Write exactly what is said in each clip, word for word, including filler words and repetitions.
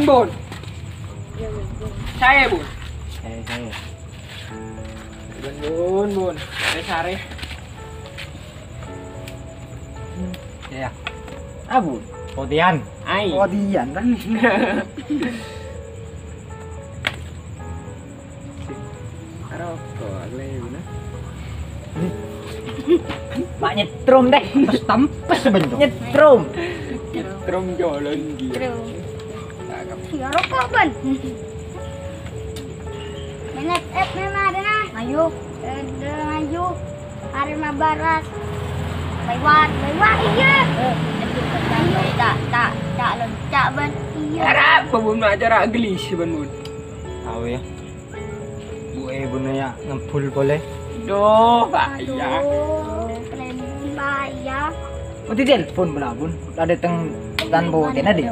Bun. Saya, Bun. Saya, saya. Bun, Bun, Bun. Saya sare. Ya. Abu. Potian. Ai. Potian, kan? Roko, aku lagi guna. Mak nyetrum deh. Tempes, tempes sebentar. Nyetrum. Nyetrum jalan dia. Nyetrum. Ya, roko, Ban. Menet, eh, memang ada, nah. Ayo. Ada, ayo. Arema Barat. Lewat, lewat, iya. Eh, tak, tak, tak, loncat, Ban. Iya. Arab, Bun, acara gelis, Bun, Bun. Tahu ya. Bu, eh, Bun, ya, ngempul boleh. Duh, bahaya. Aduh, keren, bahaya. Oh, ditelepon, Bun, Bun. Udah datang tanpa Bun, tena deh.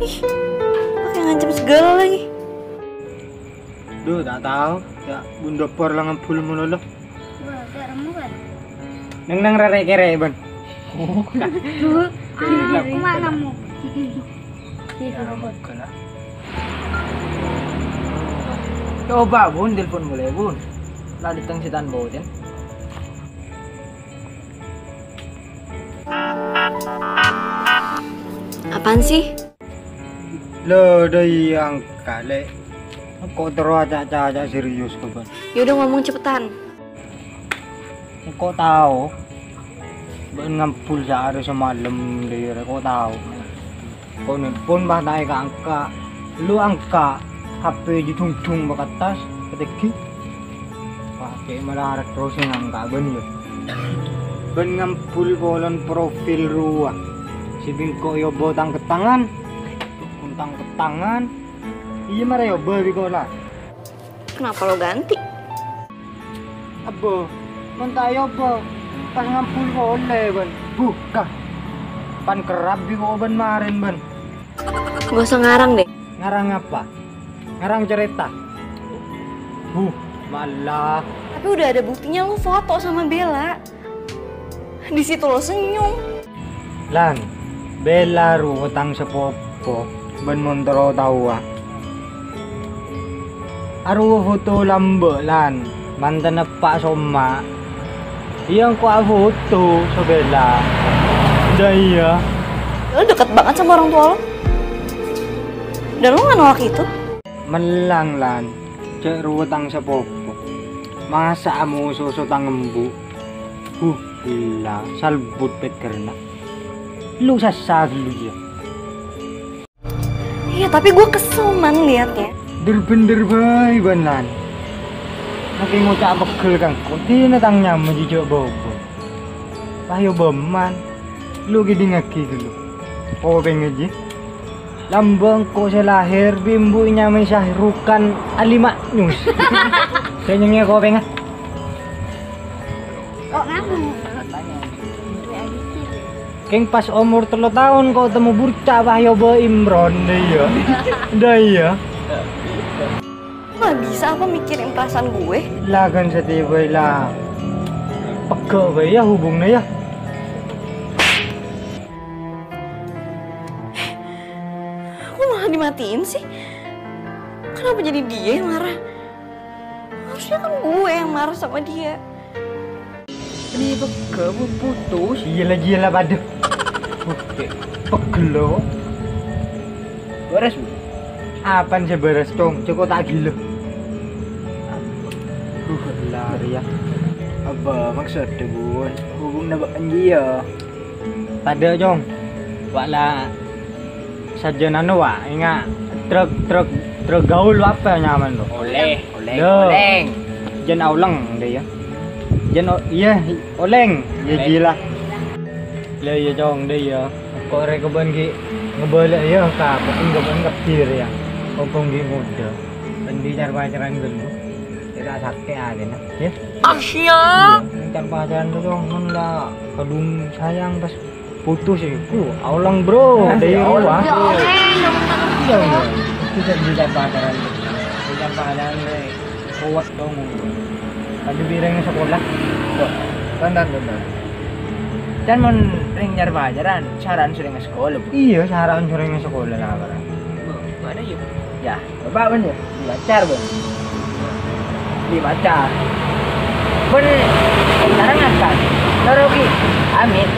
Ih, pakai ngancam segala lagi. Duh, tak tahu. Ya, Bun Dopor la ngempul mono lo. Wah, gak remuk kan? Neng, neng, rere kere, Bun. Duh, aku mana mu? Coba, Bun, telepon boleh, Bun. Lah, diteng setan bocen. Apaan sih? Lo, doi angka, Le. Kok terus aca'-caca' serius, kawan? Ya udah, ngomong cepetan. Kok tahu? Bun ngempul sehari semalam, doi, kok tahu? Kok nelpon, bah, tae ka angka. Lu angka, H P didungdung bâ' ka attas, katèngghi. Wah, cè' malarat terros sè ngangka' bân, yâ. Bân ngambul polana profil rowa. Sè bi' engko' èobâ tang-kettangan. Tang-kettangan. Iyâ, mara èobâ bi' engko' la. Kenapa lo ganti? Abbâ, mon ta' èobâ, pas ngambul polè, bân. Buka. Pan kerrab bi' engko' bân marèn, bân. Gak usah ngarang deh. Ngarang apa? Ngarang cerita? Huh, malah. Tapi udah ada buktinya lo foto sama Bella. Di situ lo senyum. Lan, Bella rowa tang sapopo, bân mon terro taowa. Arowa foto lambâ', Lan, mantanna Eppa' Soma. Iyâ, engko' afoto so Bella. Dâ' iyâ. Lo deket banget sama orang tua lo. Dan lo nggak nolak itu? Mellang, Lan, cè' rowa tang sapopo. Masa' amoso so tang embu'? Huh, ella, salbut pèkkèrra. Lo sassa ghâllu, yâ. Iya, tapi gue kesel, Man, liatnya. Dhâr-bhendhâr bhâi, bân, Lan. Makè ngoca' pegghel kangko, dinah tang nyama jhâ' bâbâ. Wahyu bâman, lo kèdingngaghi ghâllu. Kopèngnga jiyâ. Lambâ' engko' sè lahèr bi' embu' ènyamaè Syahrukan Ali Maknyus. Sè nyengngè kopèngnga. Kok ngamuk? Kèng pas omor tello taon kok temmo burca' pas èobâ Imron, dâ' iyâ. Dâ' iyâ. Lo nggak bisa apa mikirin perasaan gue? La kan satèya bhâi la. Pegghâ' bhâi yâ hubunganna yâ. Kok malah dimatiin sih? Kenapa jadi dia yang marah? Harusnya kan gue yang marah sama dia. Ini pegghâ' bu-, putus. Iyâ la, iyâ la, padâ. Oke. Pegghâ' lo. Bârâs, Bu. Apaan sè bârâs, Cong? Cè' engko' ta' ghilâ. Duh, lari yâ. Apa maksudnya, Bun? Hubunganna bâ'na jiyâ? Padâ, Cong. Wa' la sajân anu, wa', enga' truk, truk, truk gaul apa nyamana lo? Olèng, olèng, Lo. Olèng. Jân aolèng, dâ' iyâ. Jân o-, iyâ, olèng. Iyâ, Olèng. Gila. La iyâ, Cong, dâ' iyâ. Kok rè kèbân ghi' ngabâlâ iyâ, ka, pokokna kèbân kebbhi rè yâ. Kok ghi' ngodâ. Endi car-pacaran ghâllu? Iyâ, ta' sakè' atèna, yâ. Asya. Iyâ, car-pacaran lo, Cong, mon la kadhung sayang pas putus iku, aolèng, Bro. Dâ' iyâ, Bro. Ya, olèng, dong, Bisa beli pacaran. Beli pacaran, eh, kuat dong. Tadi bireng sekolah. Tuh, tonton, tonton. Kan mon rèng nyar pacaran, saran sering sekolah, Bu. Iya, saran sering sekolah lah, Pak. Mana ya? Ya, Bapak bener. Beli pacar, Bu. Beli pacar. Pun sekarang apa? Loro ki. Amit.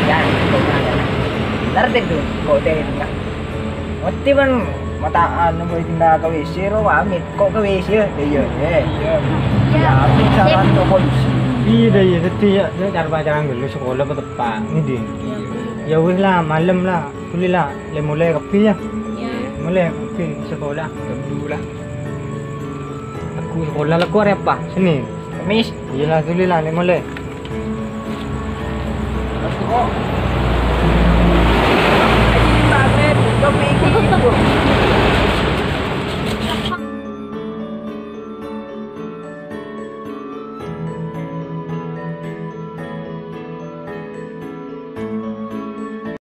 Ya, ntar tentu. Kok deh, enggak. Mesti kan mata anu, boy, pindah ke W C, ro, amit. Kok ke W C ya? Iya, eh. Iya. Ya, amit, saran ke polisi. Iya, dah, iya, tadi ya, ya, cara pacaran dulu, sekolah apa tepak, ini. Ya wis lah, malam lah, tuli lah, le mulai kabbhi ya. Mulai kabbhi sekolah. Dulu lah. Aku sekolah, aku hari apa? Senin. Kamis. Iya lah, tuli lah, le mulai. Aku kok